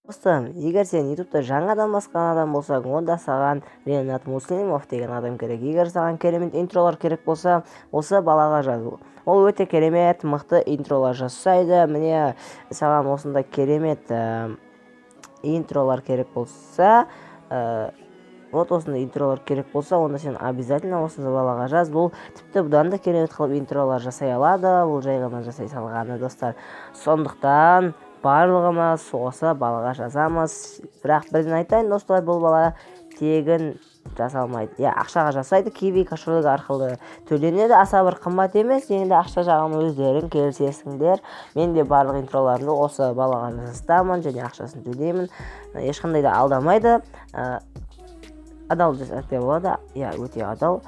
Достым, егер сен ютубта жаңадан басқан адам болсаң, онда саған Ренат Муслимов деген адам керек. Егер саған керемет интролар керек болса, осы балаға жаз. Ол өте керемет, мықты интролар жасайды. Міне, саған осындай керемет интролар керек болса, вот осындай интролар керек болса, онда сен обязательно осы балаға жаз. Бұл тіпті бұдан да керемет қылып интролар жасай алады. Бұл жай ғана жасай салғаны, достар. Сондықтан барлығымыз осы балаға жазамыз. Бірақ бірден айтайын, достар, бұл бала тегін жасалмайды. Иә, ақшаға жасайды, киви кошелек арқылы төленеді, аса бір қымбат емес. Енді ақша жағын өздерің келісесіңдер. Мен де барлық интроларымды осы балаға жасатамын және ақшасын төлеймін. Ешқандай да алдамайды. Адал десек те болады. Иә, өте адал.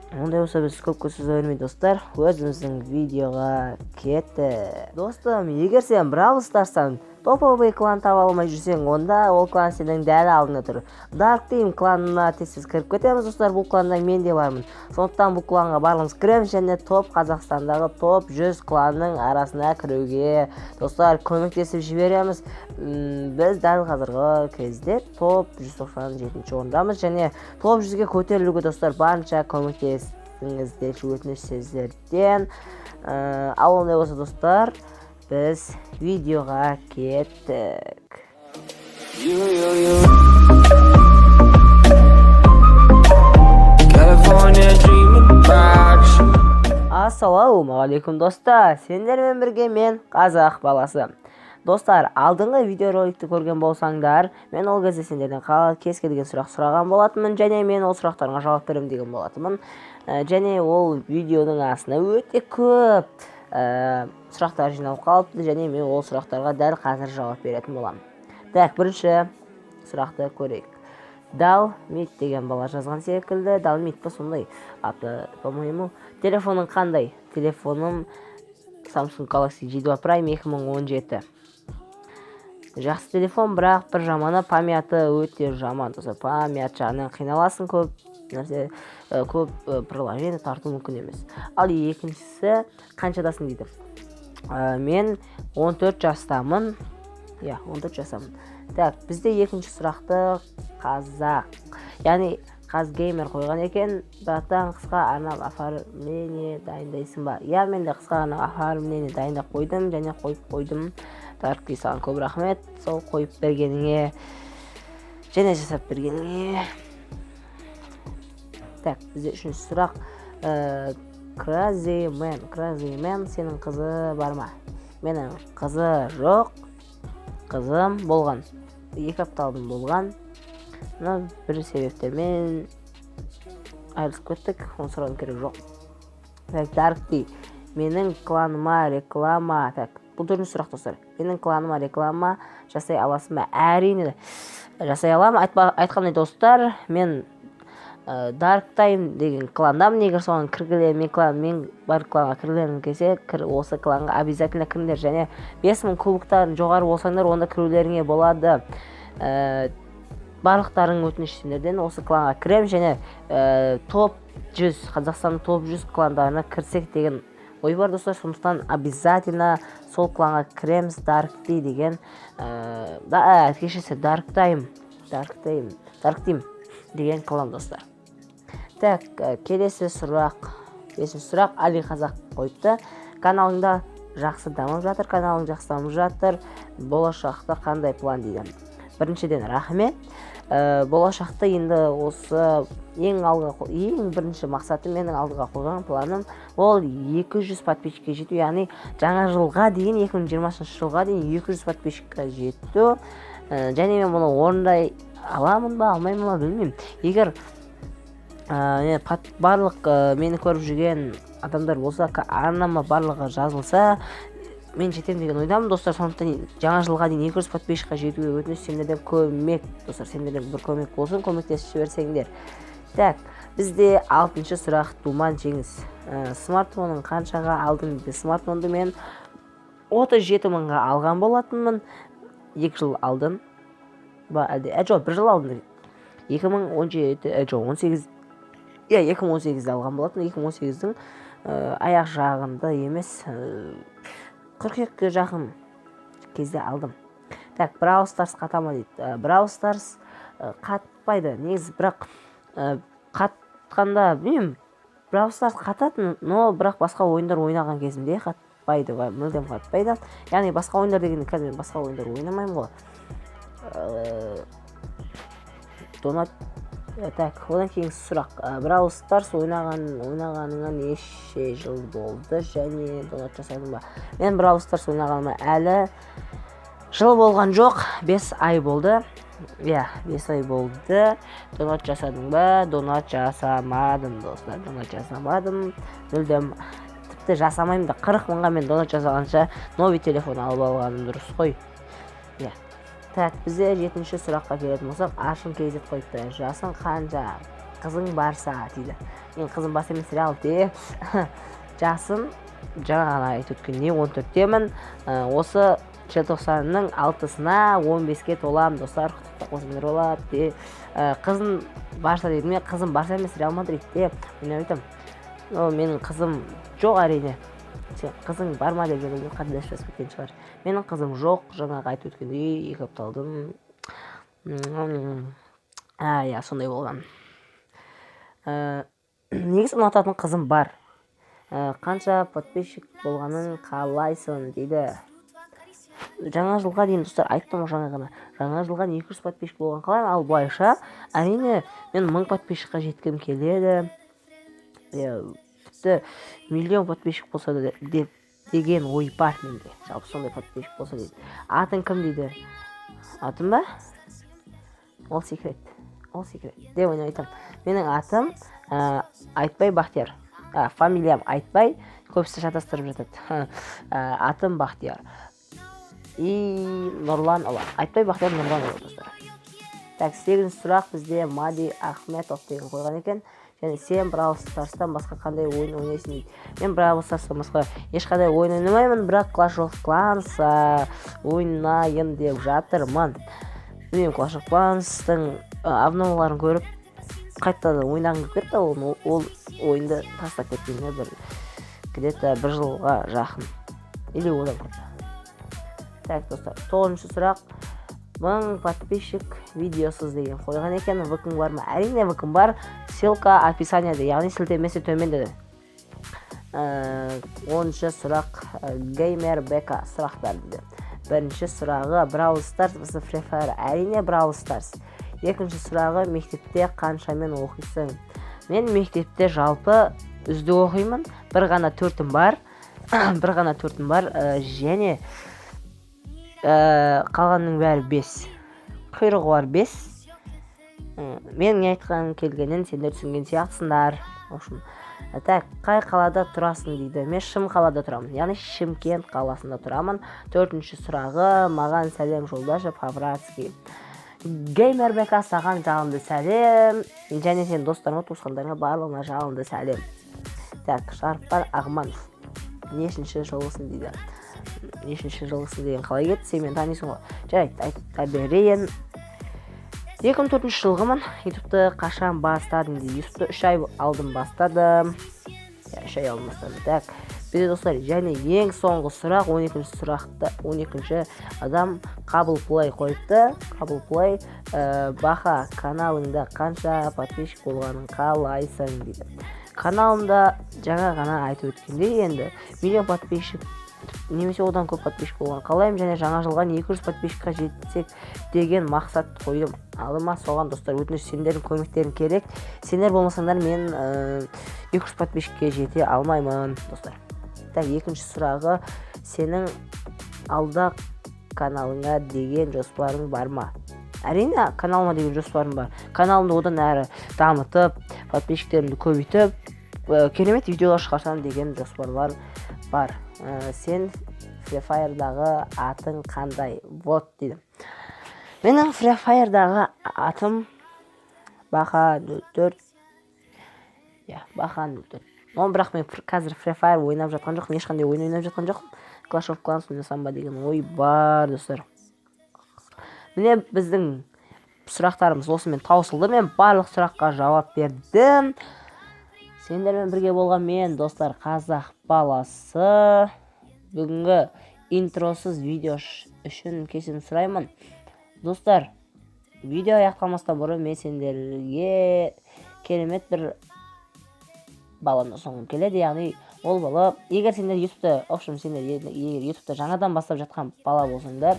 Ондай болса, біз көп сөз бермей, достар, өзіміздің видеоға кеттік. Достым, егер сен Бравл Старстан топовый клан таба алмай жүрсең, онда ол клан сенің дәл алдыңда тұр. Dark Team кланына тез кіріп кетеміз, достар. Бұл кланда мен де бармын. Сондықтан бұл кланға барлығымыз кіреміз және топ Қазақстандағы топ 100 кланның арасына кіруге, достар, көмектесіп жібереміз. Біз дәл қазіргі кезде топ 197 орындамыз және топ 100-ге көтерілуге, достар, барынша көмектесіңіздер, өтініш сіздерден. Ал ондай болса, достар, біз видеоға кеттік. You, you, you. California dreaming about you. Ассалаумағалейкум, достар! Сендермен бірге мен, қазақ баласы. Достар, алдыңғы видеороликті көрген болсаңдар, мен ол кезде сендерден кез келген сұрақ сұраған болатынмын және мен ол сұрақтарға жауап беремін деген болатынмын. Және ол видеоның астына өте көп сұрақтар жиналып қалыпты және мен ол сұрақтарға дәл қазір жауап беретін боламын. Так, бірінші сұрақты көрейік. Далмит деген бала жазған секілді. Далмит па, сондай аты, по-моему. Телефоның қандай? Телефоным Samsung Galaxy J2 Prime 2017. Жақсы телефон, бірақ бір жаманы, памяты өте жаман. Достар, память жағынан қиналасың, көп нәрсе, көп приложение тарту мүмкін емес. Ал екіншісі, қаншадасың дейді. Мен 14 жастамын. Иә, 14 жастамын. Так, бізде екінші сұрақты қазақ, яғни Қазгеймер қойған екен. Братан, қысқа арнап оформление дайындайсың ба? Иә, мен де қысқа арнап оформление дайындап қойдым және қойып қойдым. Даркти, саған көп рахмет сол қойып бергеніңе және жасап бергеніңе. Так, бізде үшінші сұрақ. Crazy Man, Crazy Man, сенің қызы бар ма? Менің қызы жоқ, қызым болған, 2 апта алдын болған, но бір себептермен айырылысып кеттік, оны сұраудың керегі жоқ. Так, Даркти, менің кланыма реклама. Так, бұл төртінші сұрақ, достар. Менің кланыма реклама жасай аласың ба? Әрине, жасай аламын. Айтқандай, достар, мен Dark Time деген кландамын. Егер соған кіргіле, мен клан, мен бар кланға кіргілерің келсе, кір, осы кланға обязательно кіріңдер және 5000 кубоктан жоғары болсаңдар, онда кірулеріңе болады. Барлықтарың, өтініш сендерден, осы кланға кіремін және топ 100, Қазақстанның топ 100 кландарына кірсек деген ой бар, достар. Сондықтан обязательно сол кланға кіреміз. Dark T деген, да, кешіріңіздер, Dark Time, Dark Time, Dark Team деген клан, достар. Так, келесі сұрақ, бесінші сұрақ, Али Қазақ қойыпты. Каналыңда жақсы дамып жатыр, каналың жақсы дамып жатыр, болашақта қандай план дейді. Біріншіден, рахмет. Болашақта енді осы ең алға, ең бірінші мақсатым, менің алдыға қойған планым, ол 200 подписчикке жету, яғни жаңа жылға дейін, 2020 жылға дейін 200 подписчикке жету. Және мен бұны орындай аламын ба, алмаймын ба, білмеймін. Егер барлық мені көріп жүрген адамдар болса, арнама барлығы жазылса, мен жетемін деген ойдамын, достар. Сондықтан жаңа жылға дейін 200 подписчикқа жетуге өтініш сендерден көмек, достар, сендерден бір көмек болсын, көмектесіп жіберсеңдер. Так, бізде алтыншы сұрақ, Думан Жеңіс. Смартфонын қаншаға алдың дейді. Смартфонды мен 37 мыңға алған болатынмын 2 жыл алдын ба, әлде жоқ, бір жыл алдын, 2017, жоқ, 18, иә, 2018-де алған болатын. 2018-дің аяқ жағында емес, қыркүйекке жақын. кезде алдым. Так, Brawl Stars қата ма дейді. Brawl Stars қатпайды негізі, бірақ қатқанда білмеймін, Brawl Stars қататын, но бірақ басқа ойындар ойнаған кезімде қатпайды, мүлдем қатпайды. Яғни басқа ойындар дегенде қазір мен басқа ойындар ойнамаймын ғой. Донат. Так, одан кейінгі сұрақ. Brawl Stars ойнағаныңа неше жыл болды және донат жасадың ба? Мен Brawl Stars ойнағаныма әлі жыл болған жоқ, 5 ай болды. Иә, 5 ай болды. Донат жасадың ба? Донат жасамадым, достар, донат жасамадым. Мүлдем, тіпті жасамаймын да. 40 мыңға мен донат жасағанша новый телефон алып алғаным дұрыс қой. Иә. Так, бізде жетінші сұраққа келетін болсақ, Аршын KZ қойыпты. Жасың қанша? Қызың барса дейді. Мен қызым барса емес, реал де. Жасым жаңа ғана айтып өткендей 14-темін. Осы желтоқсанның 6-сына 15-ке толамын, достар, құттықтап қойсаңдар болады де. Қызым барса дейді. Мен қызым барса емес, Реал Мадридте ойнап айтамын. Но менің қызым жоқ, әрине. Сен қызың бар ма деп жазып, қателесіп жазып кеткен шығар. Менің қызым жоқ, жаңағы айтып өткендей 2 апта алдым. Иә, сондай болған. Негізі ұнататын қызым бар. Қанша подписчик болғанын қалайсың дейді. Жаңа жылға дейін, достар, айттым ғой жаңа ғана. Жаңа жылға дейін 200 подписчик болған қалаймын, ал былайша, әрине, мен 1000 подписчикқа жеткім келеді. Тіпті миллион подписчик болса да деп деген ой бар менде. Жалпы сондай подписчик болса дейді. Атың кім дейді? Атым ба? Ол секрет. Ол секрет. Деп ойнап айтамын. Менің атым Айтбай Бақтияр. Фамилиям Айтбай, көбісі шатастырып жатады. Атым Бақтияр. И Нұрланұлы. Айтбай Бақтияр Нұрланұлы, достар. Так, 8-ші сұрақ бізде Мади Ахметов деген қойған екен. Және сен Brawl Stars'тан басқа қандай ойын ойнайсың дейді. Мен Brawl Stars'тан басқа ешқандай ойын ойнамаймын, бірақ Clash of Clans ойнайын деп жатырмын. Білмеймін, Clash of Clans'тың обноваларын көріп қайтадан ойнағым келіп кетті. Ол ойынды тастап кеткеніне бір где-то бір жылға жақын или одан көп. Так, достар, 9-шы сұрақ. 1000 подписчик видеосыз деген қойған екен. ВК-ң бар ма? Әрине, ВК-м бар. Ссылка описанияда, яғни сілтемесі төменде. 10-шы сұрақ, Геймер Бека сұрақтар дейді. Бірінші сұрағы Brawl Stars vs Free Fire. Әрине, Brawl Stars. Екінші сұрағы, мектепте қаншамен оқисың? Мен мектепте жалпы үздік оқимын. Бір ғана төртім бар. Бір ғана төртім бар. Және қалғанның бәрі 5. Құйрығы бар 5. Мен не айтқаным келгенін сендер түсінген сияқтысыңдар. В общем, так, қай қалада тұрасың дейді. Мен Шым қалада тұрамын, яғни Шымкент қаласында тұрамын. 4-ші сұрағы, маған сәлем жолдашы по-братски. Геймер Бека, саған жалынды сәлем. Және сен достарыңа, туысқандарыңа барлығына жалынды сәлем. Так, Шарыпбар Ағманов. Нешінші жылғысың дейді. Нешінші жылғысың деген қалай кетті? Сен мені танисың ғой. Жарайды, айта берейін. 2004 жылғымын. Ютубты қашан бастадың дейді. Ютубты 3 ай алдын бастадым. Иә, 3 ай алдын бастадым. Так, бізде, достар, және ең соңғы сұрақ, 12-ші сұрақты, 12-ші адам Қабыл Плей қойыпты. Қабыл Плей, Баха, каналыңда қанша подписчик болғанын қалайсың дейді. Каналымда жаңа ғана айтып өткендей, енді миллион подписчик немесе одан көп подписчик болған қалаймын және жаңа жылға 200 подписчикқа жетсек деген мақсат қойдым алдыма. Соған, достар, өтініш, сендердің көмектерің керек. Сендер болмасаңдар, мен 200 подписчикке жете алмаймын, достар. Так, екінші сұрағы, сенің алда каналыңа деген жоспарың бар ма? Әрине, каналыма деген жоспарым бар. Каналымды одан әрі дамытып, подписчиктерімді көбейтіп, керемет видеолар шығарсам деген жоспарлар бар. Сен Free Fire'дағы атың қандай? Вот дейді. Менің Free Fire'дағы атым Баха 04. Иә, Баха 04. Но бірақ мен қазір Free Fire ойнап жатқан жоқпын, ешқандай ойын ойнап жатқан жоқпын. Clash of Clans ойнасам ба деген ой бар, достар. Міне, біздің сұрақтарымыз осымен таусылды. Мен барлық сұраққа жауап бердім. Сендермен бірге болған мен, достар, қазақ баласы. Бүгінгі интросыз видео үшін кешірім сұраймын. Достар, видео аяқталмастан бұрын мен сендерге керемет бір баланы ұсынғым келеді. Яғни ол бала, егер сендер Ютубта, в общем, сендер егер Ютубта жаңадан бастап жатқан бала болсаңдар,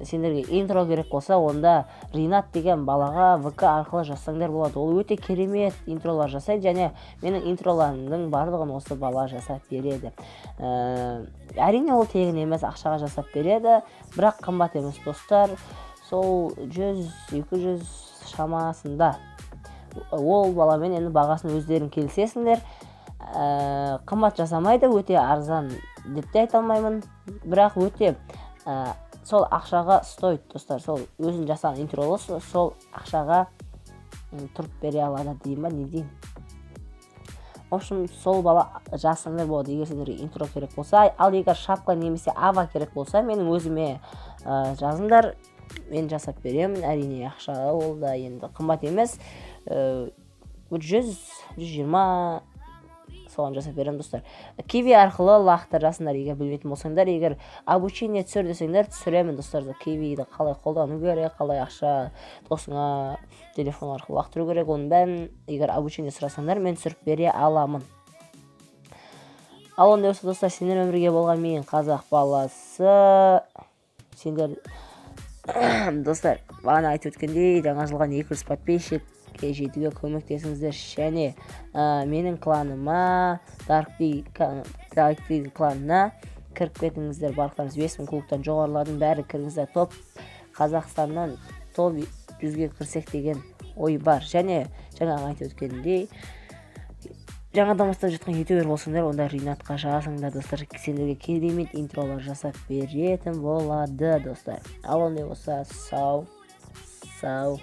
сендерге интро керек болса, онда Ринат деген балаға ВК арқылы жазсаңдар болады. Ол өте керемет интролар жасайды және менің интроларымдың барлығын осы бала жасап береді. Әрине, ол тегін емес, ақшаға жасап береді, бірақ қымбат емес, достар. Сол 100-200 шамасында. Ол баламен енді бағасын өздерің келісесіңдер. Қымбат жасамайды, өте арзан деп те айта алмаймын, бірақ өте сол ақшаға стоит, достар. Сол өзің жасаған интролы сол ақшаға тұрып бере алады деймін ба, не деймін. В общем, сол бала жазсаңдар болады, егер сендерге интро керек болса. Ал егер шапка немесе ава керек болса, менің өзіме жазыңдар, мен жасап беремін. Әрине, ақша ол да енді қымбат емес, 100-120, соған жасап беремін, достар. Киви арқылы лақтырасыңдар, егер білмейтін болсаңдар. Егер обучение түсір десеңдер, түсіремін, достар. Кивиді қалай қолдану керек, қалай ақша досыңа телефон арқылы лақтыру керек, оның бәрін егер обучение сұрасаңдар, мен түсіріп бере аламын. Ал ондай болса, достар, сендермен бірге болған мен, қазақ баласы. Сендер, достар, бағана айтып өткендей, жаңа жылға 200 подписчикке жетуге көмектесіңіздер және менің кланыма, Dark D кланына кіріп кетіңіздер барлықтарыңыз. 5000 клубтан жоғарыладың бәрі кіріңіздер. Топ Қазақстаннан топ 100-ге кірсек деген ой бар. Және жаңағы айтып өткенімдей, жаңадан бастап жатқан ютубер болсаңдар, онда Ринатқа жазыңдар, достар. Сендерге керемет интролар жасап беретін болады, достар. Ал ондай болса, сау сау.